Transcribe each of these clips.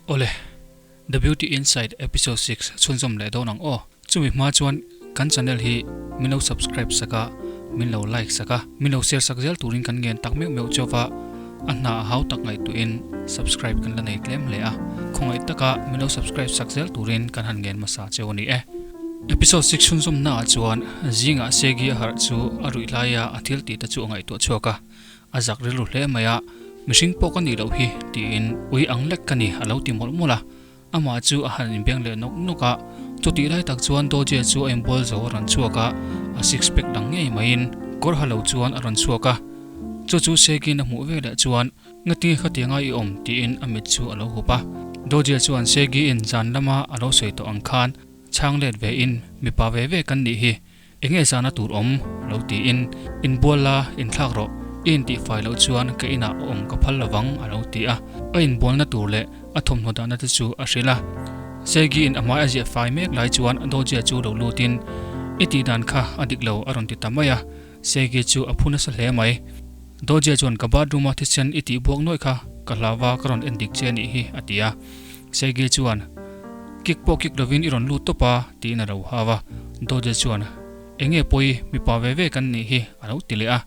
Awle, The Beauty Inside Episode 6 chhunzawm leh dawn ang aw. Chumi hma chuan kan channel hi min lo subscribe sak a, min lo like sak a, min lo share sak zel turin kan ngen tak meuh meuh chauh a, a hna a hau tak ngaihtuahin subscribe kan la nei tlem hle a, khawngaih taka min lo subscribe sak zel turin kan han ngen hmasa cheu a ni e. Episode 6 chhunzawmna ah chuan zingah Segi a harh chu a ruih laia a thil tih te chu a ngaihtuah chhuak a, A zak rilru hle mai a, mihring pawh ka nih loh hi tiin ui ang lek ka ni a lo ti mawlh mawlh a. Amah chu a han inbeng leh nawk nawk a, chutih lai tak chuan Doje chu a inbual zo a rawn chhuak a, a six pack dang ngei maiin kawr ha lo chuan a rawn chhuak a. Chu chu Segi'n a hmuh veleh chuan Ngati khatianga i awm tiin a mit chu a lo hup a. Doje chuan Segi'n zan lama a lo sawi tawh ang khan chhang let vein mipa ve ve kan nih hi. Enge zana tur awm? Lo tiin, Inbual la, inthlak rawh, i intihfai loh chuan ka inah awm ka phal lovang a lo ti a. A inbualna tur leh a thawmhnaw dahna te chu a hrilh a. Segi-in a hmai a ziah fai mek lai chuan Dojia chu lo lutin, I tih dan kha a dik lo a rawn ti ta mai a. Segi chu a phu nasa hle mai. Dojia chuan ka bathroom-a thisen i tih buak nuaih kha ka hlauva ka rawn en dik che a nih hi a ti a. Segi chuan, Kik pawh kik lovin i rawn lut tawp a, tiin a lo hau a. Doje chuan, Enge pawi, mipa ve ve kan nih hi, a lo ti leh a.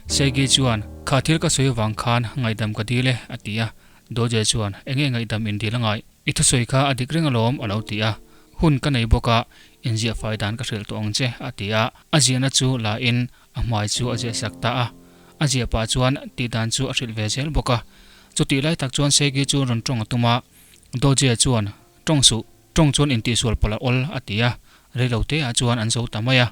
Segi chuan, Kha thil ka sawi avang khan ngaihdam ka dil e, a ti a. Doje chuan, Enge ngaihdam in dil a ngai? I thusawi kha a dik reng alawm, a lo ti a. Hun ka nei bawk a, inziah fai dan ka hrilh tawh ang che, a ti a. A ziahna chu la in a hmai chu a ziah sak ta a. A ziah pah chuan tih dan chu a hrilh ve zel bawk a. Chutih lai tak chuan Segi chu rawn tawng a tum a. Doje chuan, Tawng suh, tawng chuan intihsual palh a awl, a ti a. Reilo te ah chuan an zo ta mai a.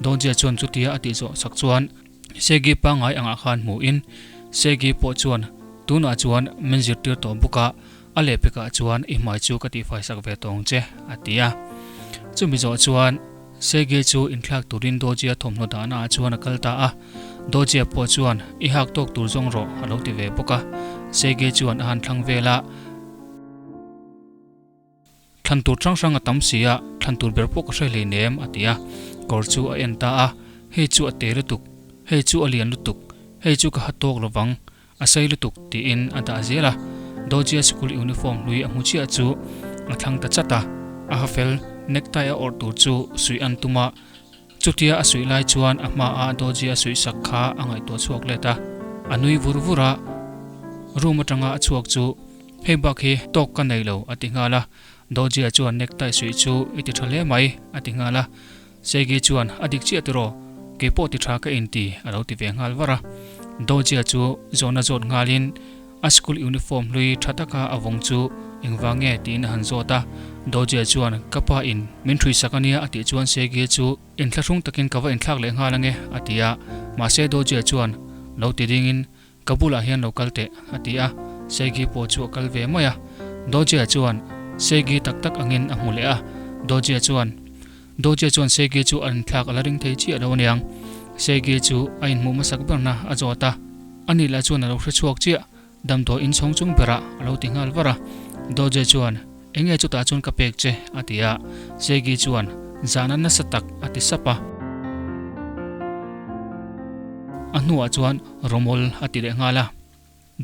Doje chuan chutia a tih zawh sak chuan Segi pangngai angah khan hmuhin Segi pawh chuan, Tunah chuan min zirtir tawh bawk a, a lehpekah chuan i hmai chu ka tihfai sak ve tawh ang che, a ti a. Chumi zawh chuan Segi chu inthlak turin Dojia thawmhnaw dahna ah chuan a kal ta a. Dojia pawh chuan, I hak tawk tur zawng rawh, a lo ti ve bawk a. Segi chuan a han thlang vel a. Thlan tur hrang hrang a tam si a, thlan tur ber pawh ka hre hleinem, a ti a. Kawr chu a en ta a, Hei chu a te lutuk, hei chu a lian lutuk, hei chu ka ha tawk lovang, A sei lutuk tiin a dah zel a, Dojia school uniform hlui a hmu chiah chu a thlang ta chat a, a ha fel necktie a awrh tur chu suih an tum a, chutia a suih lai chuan a hma a Dojia suih sak kha a ngaihtuah chhuak let a, a nui vur vur a, room atanga a chhuak chu hei bak hi tawk ka nei lo a ti nghal a, Dojia chuan necktie suih chu i ti tha hle mai a ti nghal a. Segi chuan, A dik chiah tiraw? Kei pawh ti tha ka inti, a lo ti ve nghal var a. Dojia chu zawhna zawt nghalin a school uniform hlui tha taka a vawng chu engvang nge tiin a han zawt a. Dojia chuan, Ka pa in min ṭhui sak a nia a tih chuan Segi chu inthlahrung takin ka va inthlak leh nghal ange a ti a. Mahse Dojia chuan lo ti dingin, Ka bulah hian lo kal teh, a ti a. Segi pawh chu a kal ve mai a. Dojia chuan Segi tak tak angin a hmu leh a. Dojia chuan Dojia chuan Segi chu a inthlak a la ring thei chiah lo aniang. Segi chu a inhmuh hmasak berna a zawt a. Ani lah chuan a lo hre chhuak chiah, damdawi inchhawng chung berah a lo ti nghal var a. Dojia chuan, Enge chutah chuan ka pek che? a ti a. Segi chuan, Zahna nasa tak, a ti sap a. A hnuah chuan Romol a ti leh nghal a.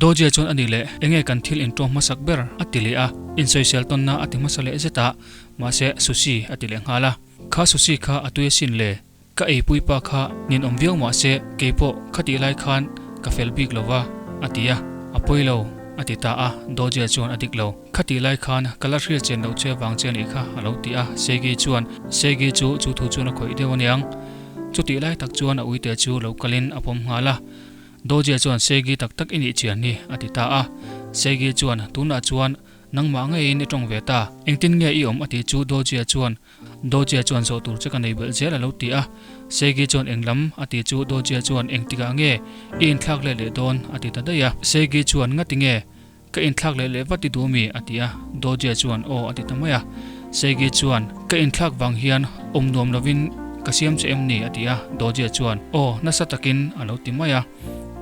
Dojia chuan a ni leh, Enge kan thil intawm hmasak ber? a ti leh a. Insawisel tawnna a ti hmasa leh zet a, mahse sushi a ti leh nghal a. Kha sushi kha a tui asin le, ka eipui pa kha ninawm viau mahse keipawh khatih lai khan ka fel bik lo va, a ti a. A pawi lo, a ti ta a. Dojia chuan a dik lo. Khatih lai khan ka la hriat chen loh che vang che anih kha, a lo ti a. Segi chuan, Segi chu chu thu chuan a khawih deuh aniang. Chutih lai tak chuan a uite chu lo kalin a pawm nghal a. Dojia chuan Segi tak tak i nih chian hi, a ti ta a. Segi chuan, Tunah chuan nangmah ngeiin i tawng ve ta. Engtin nge i awm? a ti chu Dojia chuan, Dojia chuan zawh tur che ka nei belh zel a lo ti a. Segi chuan Englam? a ti chu Dojia chuan, Engtikah nge i inthlak leh leh dawn? a ti ta daih a. Segi chuan, Ngati nge? Ka inthlak leh leh vat i duh mi? a ti a, Dojia chuan aw a ti ta mai a. Segi chuan, Ka inthlak vang hian awm nuam lovin ka siam che em ni? a ti a, Dojia chuan, Aw, nasa takin a lo ti mai a.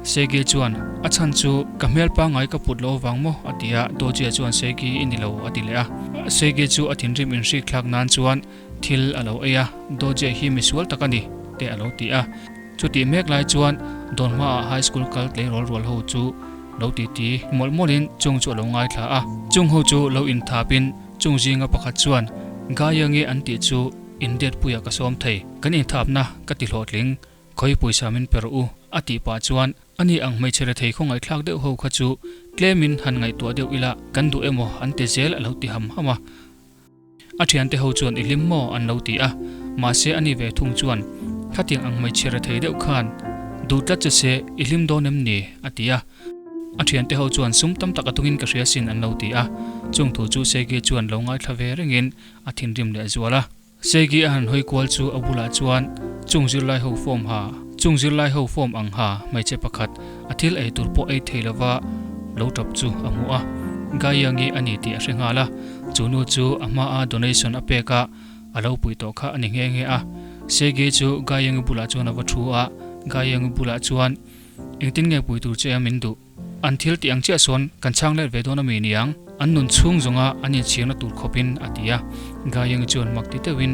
Segi chuan, A chhan chu ka hmel pangngai ka put loh avang maw? a ti a, Dojia chuan Segi i ni lo a ti leh a. Segi chu a thinrim inhrik thlak nan chuan thil a lo ei a, Dojia hi misual tak a ni, te a lo ti a. Chutih mek lai chuan Dawnhmaah High School kal tleirawl rual ho chu. lo titi mawlh mawlhin chung chu a lo ngaithla a. Chung ho chu lo inthapin chung zinga pakhat chuan Gaiangi an tih chu in date puiah ka sawm thei, kan inthapna ka ti hlawhtling, khawi pawisa min pe rawh u a tih pah chuan ani ang hmeichhe rethei khawngaihthlak deuh ho kha chu tlemin han ngaihtuah deuh ila kan duh emaw an ti zel a lo ti ham ham a. A thiante ho chuan i hlim maw an lo ti a, mahse ani ve thung chuan khatiang ang hmeichhe rethei deuh khan duh tlat che se i hlim dawn em ni? a ti a. A thiante ho chuan sum tam tak a tungin ka hria sin an lo ti a, chung thu chu Segi chuan lo ngaithla ve rengin a thinrim leh zual a. Segi a han hawi kual chu a bulah chuan chung zirlai ho form ha, chung zirlai ho form ang ha hmeichhe pakhat a thil ei tur pawh ei thei lova lo tap chu a hmu a, Gaiangi a ni tih a hre nghal a, chu nu chu a hmaa donation a pek a, a lo pui tawh kha a ni nghe nghe a. Segi chu Gaiangi bulah chuan a va thu a, Gaiangi bulah chuan engtin nge pui tur che a min duh? An thil tih ang chiah sawn kan chhang let ve dawn a mi niang? An nun chhung zawnga an inchhirna tur khawpin a ti a. Gaiangi chuan mak ti deuhin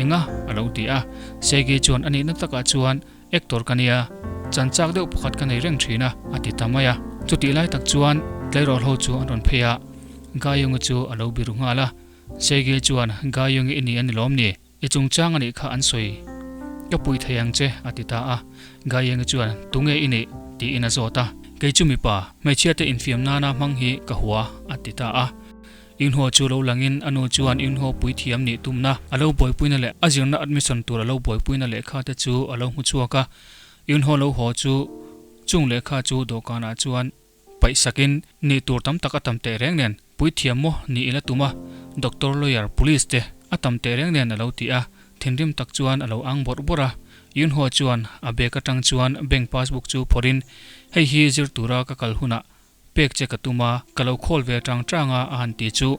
enga a lo ti a. Segi chuan a nihna takah chuan Actor ka nia, chan chak deuh pakhat ka nei reng thin a, a ti ta mai a. Chutih lai tak chuan tleirawl ho chu an rawn phei a, Gayungi chu a lo biru nghal a. Sergei chuan, Gayungi i ni a ni lawm ni? I chungchang a nih kha an sawi. Ka pui thei ang che, a ti ta a. Gayungi chuan, Tunge i nih? tiin a zawt a. Kei chu mipa, hmeichhia te infiam nana hmang hi ka hua, a ti ta a. Inhaw chu lo langin a nu chuan inhaw puithiam nih tumna a lo buaipuina leh a zirna admission tur a lo buaipuina lehkha te chu a lo hmu chhuak a. Inhaw lo haw chu chung lehkha chu dawhkanah chuan paih sakin nih tur tam tak a tam teh reng nen puithiam maw nih ila tum a, doctor, lawyer, police te a tam teh reng nen a lo ti a, thinrim tak chuan a lo ang bawrh bawrh a. Yunhua chuan a bag atang chuan bank passbook chu phawrhin hei hi zir tura ka kal hunah Pek che ka tum a, ka lo khawl ve tang tang a a han ti chu.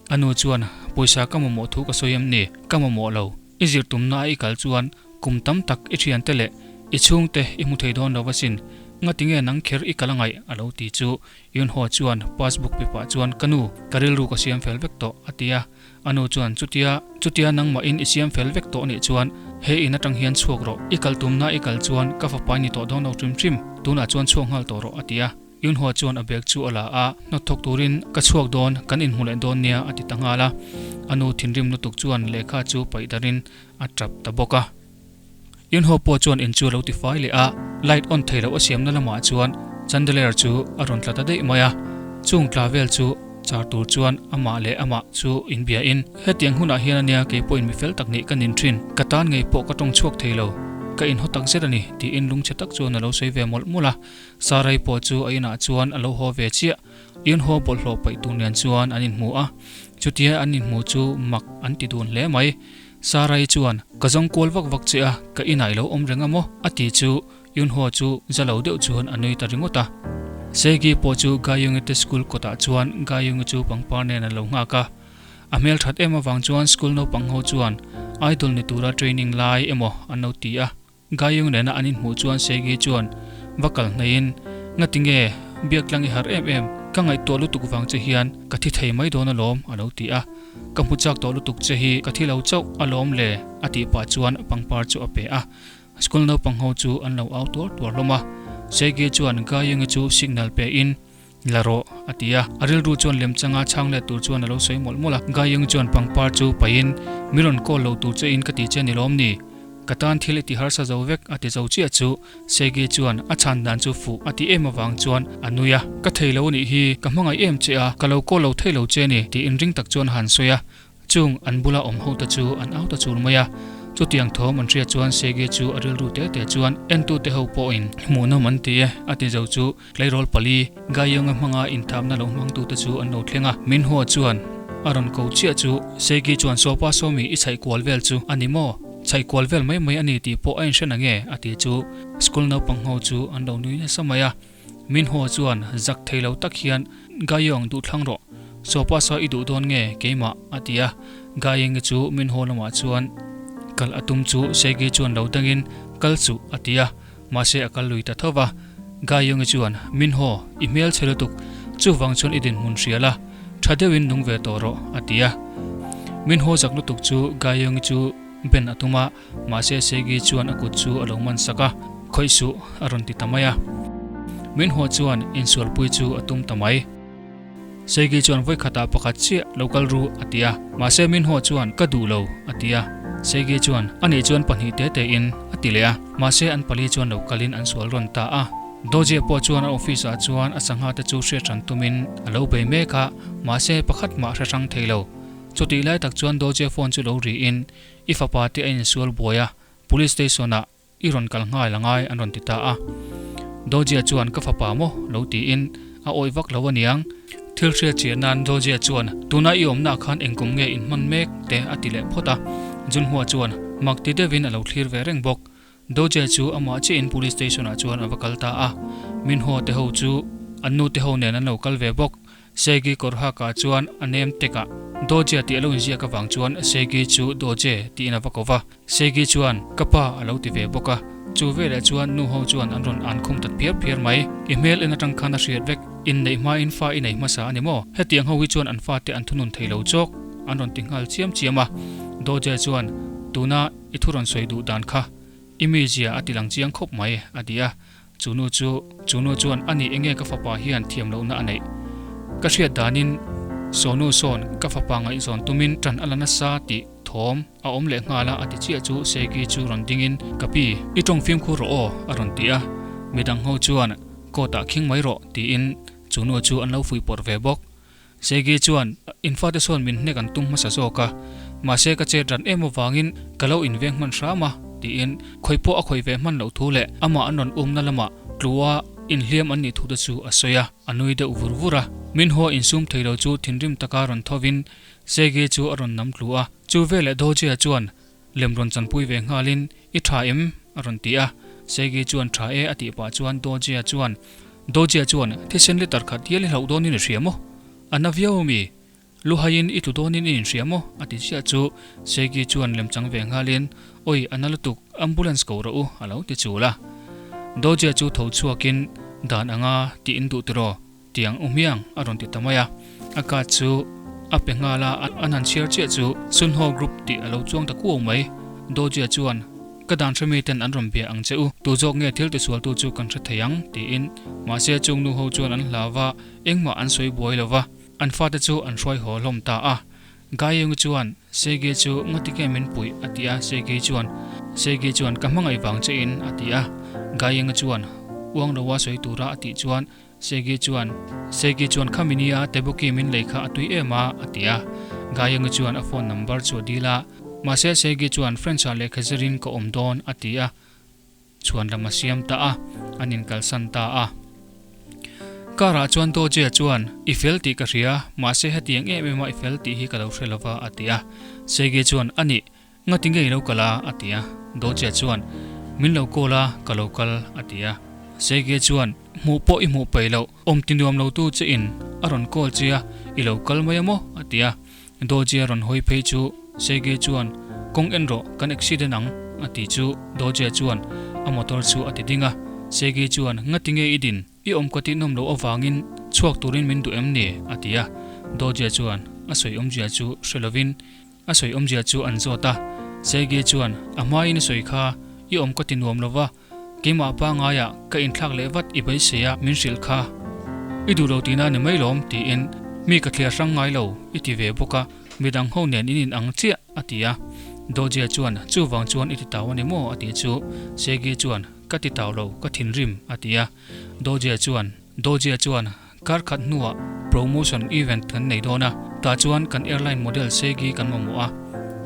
A nu chuan, Pawisa ka mamawh thu ka sawi em ni? Ka mamawh lo. I zir tumna a i kal chuan kum tam tak i thiante leh i chhungte i hmu thei dawn lo asin. Ngatinge nang kher i kal a ngaih? a lo ti chu. Yunho chuan passbook pe pah chuan, Ka nu, ka rilru ka siam fel vek tawh, a ti a. A nu chuan, Chutia, chutia nangmahin i siam fel vek tawh nih chuan he in atang hian chhuak rawh. I kal tumna i kal chuan ka fapa i ni tawh dawn lo hrim hrim. Tunah chuan chhuak nghal tawh rawh, a ti a. Yunhua chuan a bag chu a la a, hnawt thawk turin ka chhuak dawn, kan inhmu leh dawn nia, a ti ta nghal a. A nu thinrim lutuk chuan lehkha chu paih darin a tap ta bawk a. Yunhua pawh chuan in chu a lo tifai leh a, light on thei loh a siamna lamah chuan chandelier chu a rawn tla ta daih mai a, chung tla vel chu char tur chuan amah leh amah chu inbia in, Hetiang hunah hian ania kei pawhin mi fel tak nih ka nin thin, ka tan ngei pawh ka tawng chhuak thei lo, ka inhaw tak zet a ni, tiin lungchhe tak chuan a lo sawi ve mawlh mawlh a. Sarai pawh chu a inah chuan a lo haw ve chiah, Yunhua bawlhhlawh paih tur nen chuan an inhmu a, chutia an inhmu chu mak an ti dun hle mai. Sarai chuan, Ka zawng kual vak vak che a, ka inah i lo awm reng a maw? a ti chu Yunho chu za lo deuh chuan a nui ta ringawt a. Segi pawh chu Gayungi te school kawtah chuan Gayungi chu pangpar nen a lo nghak a. A hmel that em avang chuan school naupang ho chuan idol ni tura training lai emaw an lo ti a. Gayung nena an inhmuh chuan Segi chuan va kal hnaihin, Ngati nge, biaktlang i harh em em, ka ngaihtuah lutuk vang che hian ka thi thei mai dawn alawm, a lo ti a. Ka hmu chak tawh lutuk che hi ka thi lo chauh alawm le, a tih pah chuan pangpar chu a pe a. School naupang ho chu an lo au tuar tuar hlawm a. Segi chuan Gayungi chu signal pe in, La rawh, a ti a. A rilru chuan lemchanga chhang let tur chuan a lo sawi mawlh mawlh a. Gayung chuan pangpar chu paihin, Mi rawn call lo tur che in ka ti che ni lawm ni? Ka tan thil i ti harsa zo vek, a ti zo chiah chu. Segi chuan a chhan dan chu fuh a ti em avang chuan a nui a. Ka thei lo anih hi, ka hmangaih em che a, ka lo call lo thei lo che ni, tiin ring tak chuan a han sawi a. Chung an bula awm ho te chu an au ta chur mai a, chutiang thawm an hriat chuan Sege chu a rilru te te chuan entute ho pawhin hmuhnawm an ti e a ti zo chu tleirawl pali Gaiyawnga hmanga inthapna lo hmangtute chu an lo thleng a, Minhua chuan a rawn ko chiah chu Sege chuan Sawpa Sawmi i chhaih kual vel chu a ni maw? Chhaih kual vel mai mai a ni tih pawh a inhre na nge? a ti chu school naupang ho chu an lo nui nasa mai a. Minho chuan zak thei lo tak hian Gayong duh thlang rawh, Sopa saw i duh dawn nge keimah? a ti a. Gayong-i chu Minho lamah chuan kal a tum chu Segi chuan lo dangin kal suh a ti a, mahse a kal lui ta tho va. Gayong-i chuan Minho, i hmel chhe lutuk, chuvang chuan i dinhmun hria la, tha deuhin nung ve tawh rawh a ti a. Minho zak lutuk chu Gayong-i chu ben a tum a. Mahse Segi chuan a kut chu a lo man sak a, Khawih suh, a rawn ti ta mai a. Min Ho chuan insualpui chu a tum ta mai. Seigi chuan vawikhatah pakhat chiah lo kal ru a ti a, mahse Min Ho chuan ka duh lo a ti a. Seigi chuan anih chuan pahnih te te in a ti leh a, mahse an pali chuan lo kalin an sual rawn ta a. Dawjie pawh chuan a office ah chuan a sangha te chu hriat hran tumin a lo bei mek a, mahse pakhat mah hre hrang thei lo. Chutih lai tak chuan Dawjie phone chu lo riin I fapa te a insual buai a, Police station ah I rawn kal nghal a ngai an rawn ti ta a. Dawjia chuan ka fapa maw lo tiin a awih vak lo aniang. Thil hriat chiah nan Dawjia chuan tuna i awmnaah khan engkum nge in hman mek te a ti leh phawt a. Junhua chuan mak ti deuhin a lo thlir ve reng bawk. Dawjia chu amah chiahin police station ah chuan a va kal ta a. Minho te ho chu an nu te ho nen an lo kal ve bawk. Segi kawr hakah chuan a nem tekah Doje tih a lo inziak avang chuan Segi chu Doje tiin a va ko va. Segi chuan, Ka pa a lo ti ve bawk a. Chu veleh chuan nu ho chuan an rawn an khum ta phiar phiar mai. I hmel en atang khan a hriat vek. Inneih hmain fa i nei hmasa a ni maw? Hetiang ho hi chuan an fate an thunun thei lo chawk an rawn ti nghal chiam chiam a. Doje chuan, Tuna i thu rawn sawi duh dan kha i mizia a ti lang chiang khawp mai a ti a. Chu nu chu, chu nu chuan a nih enge ka fapa hian thiam lohna a neih? Ka hriat danin Sonu sawn ka fapa ngaihzawn tumin ṭan a la nasa tih thawm a awm leh nghal a a ti chiah chu Seki chu rawn dingin Ka pi, i ṭawng fimkhur rawh aw a rawn ti a, midang ho chuan court ah khing mai rawh tiin chu nu chu an lo fuihpawrh ve bawk. Segi chuan, In fate sawn min hnek an tum hmasa zawk a, mahse ka chet ran em avangin ka lo inveng hman hram a, tiin khawih pawh a khawih ve hman loh thu leh amah an rawn umna lamah tlua inhliam an nih thu te chu a sawi a, a nui deuh vur vur a. Min haw insum thei lo chu thinrim taka rawn thovin Segi chu a rawn nam tlu a, chu veleh Dojia chuan lem rawn chanpui ve nghalin, I tha em? a rawn ti a. Segi chuan tha e a tih pah chuan Dojia chuan, Dojia chuan, Thisen litre khat hial i hlauh dawnin i hria maw? A na viau ami? Luhaiin i tlu dawnin i inhria maw? a ti chiah chu Segi chuan lem chang ve nghalin, Oi, a na lutuk, ambulance ko rawh u a lo ti chul a. Dojia chu tho chhuakin, Dan anga tih in duh tiraw? Tiang u hmiang a rawn ti ta mai a, a card chu a pe nghal a, an han chhiar chiah chu Sunho Group tih a lo chuang ta kuau mai. Dojia chuan, Ka dan hre miten an rawn bia ang che u, tu zawk nge thil tisualtu chu kan hre thei ang, tiin. Mahse chung nu ho chuan an hlau va, engmah an sawi buai lo va, an fate chu an hruai haw hlawm ta a. Gaiengi chuan, Segi chu ngatike min puih? a ti a, Segi chuan, Segi chuan ka hmangaih vang che in, a ti a. Gaiengi chuan, Uang loa sawi tura a tih chuan, Segi chuan, Segi chuan khami nia Tebuki min lei kha a tui em a, a ti a. Gaiengi chuan a phone number chu a dil a. Mahse Segi chuan French-ah lehkha zirin ka awm dawn, a ti a. Chhuan lam a siam ta a, an inkalsan ta a. Car-ah chuan Dojia chuan, I fel tih ka hria, mahse hetiang em em a i fel tih hi ka lo hre lova, a ti a. Segi chuan, Anih, Ngati nge i lo kal a? a ti a. Dawchia chuan, Min lo call a, ka lo kal, a ti a. Sege chuan, Hmuh pawh i hmuh peih loh, awm ti nuam lo tu che in a rawn call che a, i lo kal mai a maw? a ti a. Dawchia rawn hawi phei chu Sege chuan, Kawng en rawh, kan accident ang, a ti chu Dawchia chuan a motor chu a ti ding a. Sege chuan, Ngati nge i din? I awm ka tihnawm loh avangin chhuak turin min duh em ni? a ti a. Dawchia chuan a sawi awmzia chu hre lovin, A sawi awmzia chu an zawt a, Sergei chuan, A hmain i sawi kha, i awm ka ti nuam lo va, keimah pangaiah ka inthlak leh vat i beisei a min hrilh kha. I duh lo tihna ni mai lawm, tiin, Mi ka thliar hrang ngai lo, i ti ve bawk a, midang ho nen in inang chiah, a ti a. Dojia chuan, Chuvang chuan i ti tau a ni maw? a ti chu Sergei chuan, Ka ti tau lo, ka thinrim, a ti a. Dojia chuan, Dojia chuan, Kar khat hnuah promotion event kan nei dawn a, tah chuan kan airline model Segi kan mamawh a.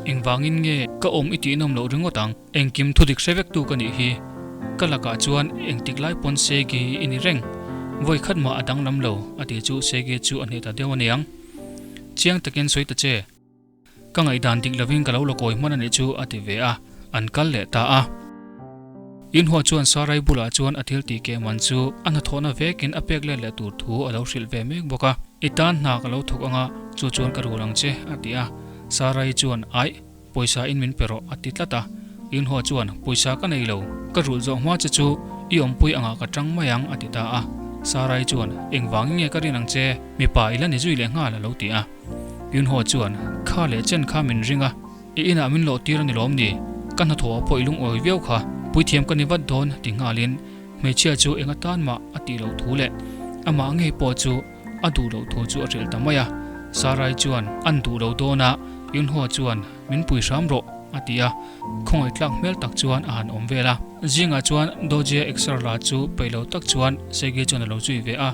Engvangin nge ka awm i tih nawm loh ringawt ang? Engkim thudik hre vek tu ka nih hi. Ka lakah chuan engtik lai pawn Segi hi i ni reng. Vawi khat mah a danglam lo, a ti chu Segi chu a hneh ta deuh aniang. Chiang takin sawi ta che. Ka ngaihdan dik lovin ka lo la kawi hman a nih chu a ti ve a, an kal leh ta a. Inhua chuan Sarai bulah chuan a thil tih keh man chu a hnathawhna vekin a pek let leh tur thu a lo hrilh ve mek bawk a. I tan hna ka lo thawk anga chu chuan ka rul ang che a ti a. Sarai chuan Aih, pawisa in min pe rawh a ti tlat a. Inhua chuan Pawisa ka nei lo, ka rulh zawh hma che chu i awmpui angah ka tang mai ang a ti ta a. Sarai chuan Engvangin nge ka rin ang che, mipa i la ni zui leh nghal a lo ti a. Yunho chuan, Kha leh chen kha min ring a, i inah min lawh tir a ni lawm ni? Ka hnathawh ah pawh i lungawi viau kha, puithiam ka ni vat dawn ti nghalin Hmeichhia chu eng atan mah a tih loh thu leh amah ngei pawh chu a duh loh thu chu a hrilh ta mai a. Sarai chuan an duh lo dawn a, Yunho chuan min pui hram rawh a ti a, khawngaih tlak hmel tak chuan a han awm vel a. Zingah chuan Dojia exer la chu peih lo tak chuan Segi chuan a lo zui ve a.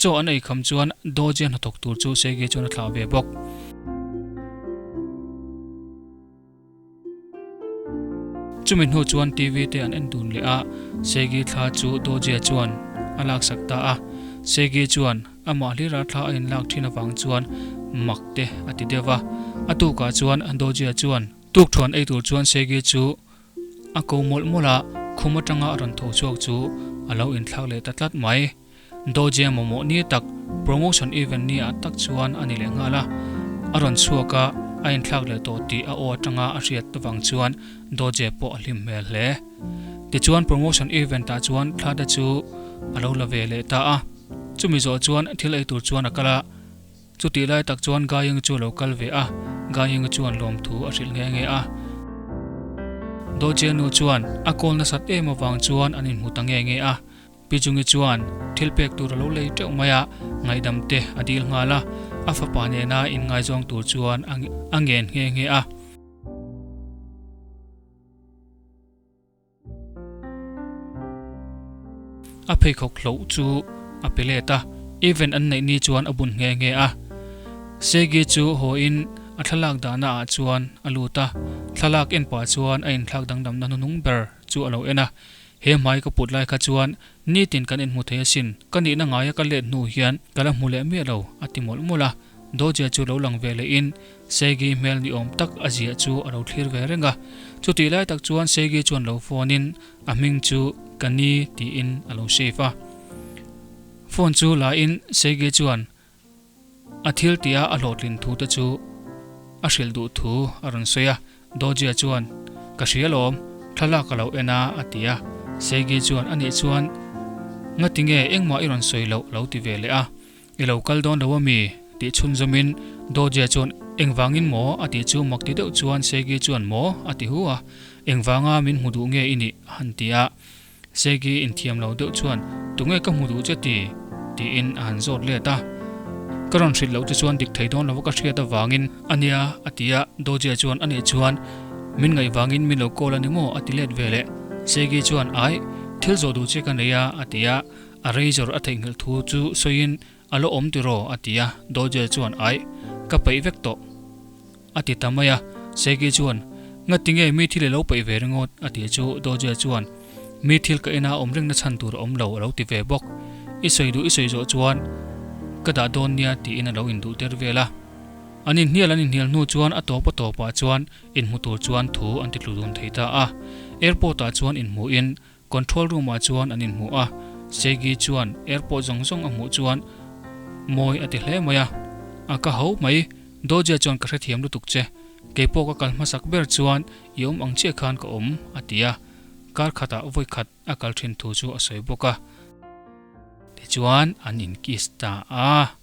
Chaw an ei kham chuan Dawjia hnathawk tur chu Segi chuan a thlah ve bawk. Chumi hnu chuan TV te an en dun leh a, Segi thla chu Dawjia chuan a laksak ta a. Segi chuan amah hlira thla a inlak thin avang chuan mak te a ti deuh va. A tukah chuan Dawjia chuan tukthuan ei tur chuan Segi chu A ko mawlh mawlh a, khum atanga a rawn tho chhuak chu a lo inthlak leh ta tlat mai. Doje mamawh ni tak, promotion event ni ah tak chuan a ni leh nghal a. A rawn chhuak a, a inthlak leh tawh tih a aw atanga a hriat vang chuan Doje pawh a hlim hmel hle. Tichuan promotion event ah chuan thla te chu a lo la ve leh ta a. Chumi zawh chuan thil ei tur chuan a kal a. Chutih lai tak chuan Gayeng chu a lo kal ve a, Gayeng chuan lawmthu a hrilh nghe nghe a. Dawjia nu chuan a call nasat em avang chuan an inhmu ta nge nge a. Pi Jungi chuan thil pek tur a lo lei teuh mai a, ngaihdam te a dil nghal a, a fapa nena inngaizawng tur chuan a ngen nghe nghe a. A pheikhawk hloh chu a pe let a, event an neih ni chuan a bun nghe nghe a. Segi chu haw in a thlalak dahna ah chuan a lut a, thlalak en pah chuan a inthlak dangdamna hnuhnung ber chu a lo en a. He hmai ka put lai kha chuan nitin kan inhmu thei asin, ka nihna ngaia ka let hnu hian ka la hmu leh miah lo, a ti mawlh mawlh a. Dawjia chu lo lang ve leh in Segi hmel ni awm tak a ziah chu a lo thlir ve reng a. Chutih lai tak chuan Segi chuan lo phone in a hming chu ka ni tiin a lo save a. Phone chu la in Segi chuan a thil tia a hlawhtlin thu te chu a hrilh duh thu a rawn sawi a. Dawjia chuan Ka hria lawm, thlalak ka lo en a a ti a. Segi chuan anih chuan Ngatinge engmah i rawn sawi loh a lo ti ve leh a. I lo kal dawn lo ami? tih chhunzawmin Dawjia chuan Engvangin maw? a tih chu mak ti deuh chuan Segi chuan Maw? a ti hu a, Engvanga min hmu duh nge i nih? a han ti a. Segi inthiam lo deuh chuan Tunge ka hmu duh che ti? tiin a han zawt let a. Ka rawn hrilh loh che chuan dik thei dawn lova ka hriat avangin a nia a ti a, Dawjia chuan A nih chuan min ngaihvangin min lo call a ni maw? a ti let ve leh. Segi chuan Aih, thil zawh duh che ka nei a a ti a. A razor a theihnghilh thu chu sawiin a la awm tiraw a ti a, Dodger chuan aih, ka peih vek tawh a ti ta mai a, Seki chuan Ngati nge mi thil i lo peih ve ringawt a ti chu Dodger chuan Mi thil ka ina awm ringna chhan tur a awm lo a lo ti ve bawk, i sawi duh i sawi zawh chuan ka dah dawn nia tiin a lo induh der vel a. An inhnial an inhnial hnu chuan a tawp a tawpah chuan inhmu tur chuan thu an ti tlu dun thei ta a, airport ah chuan inhmuhin Control room ah chuan an inhmu a, Segi chuan airport zawng zawng a hmuh chuan mawi a ti hle mai a, A ka ho mai, Dawjia chuan ka hrethiam lutuk che, keipawh ka kal hmasak ber chuan i awm ang chiah khan ka awm, a ti a, kar khatah vawi khat a kal thin thu chu a sawi bawk a. Tichuan an in kiss ta a.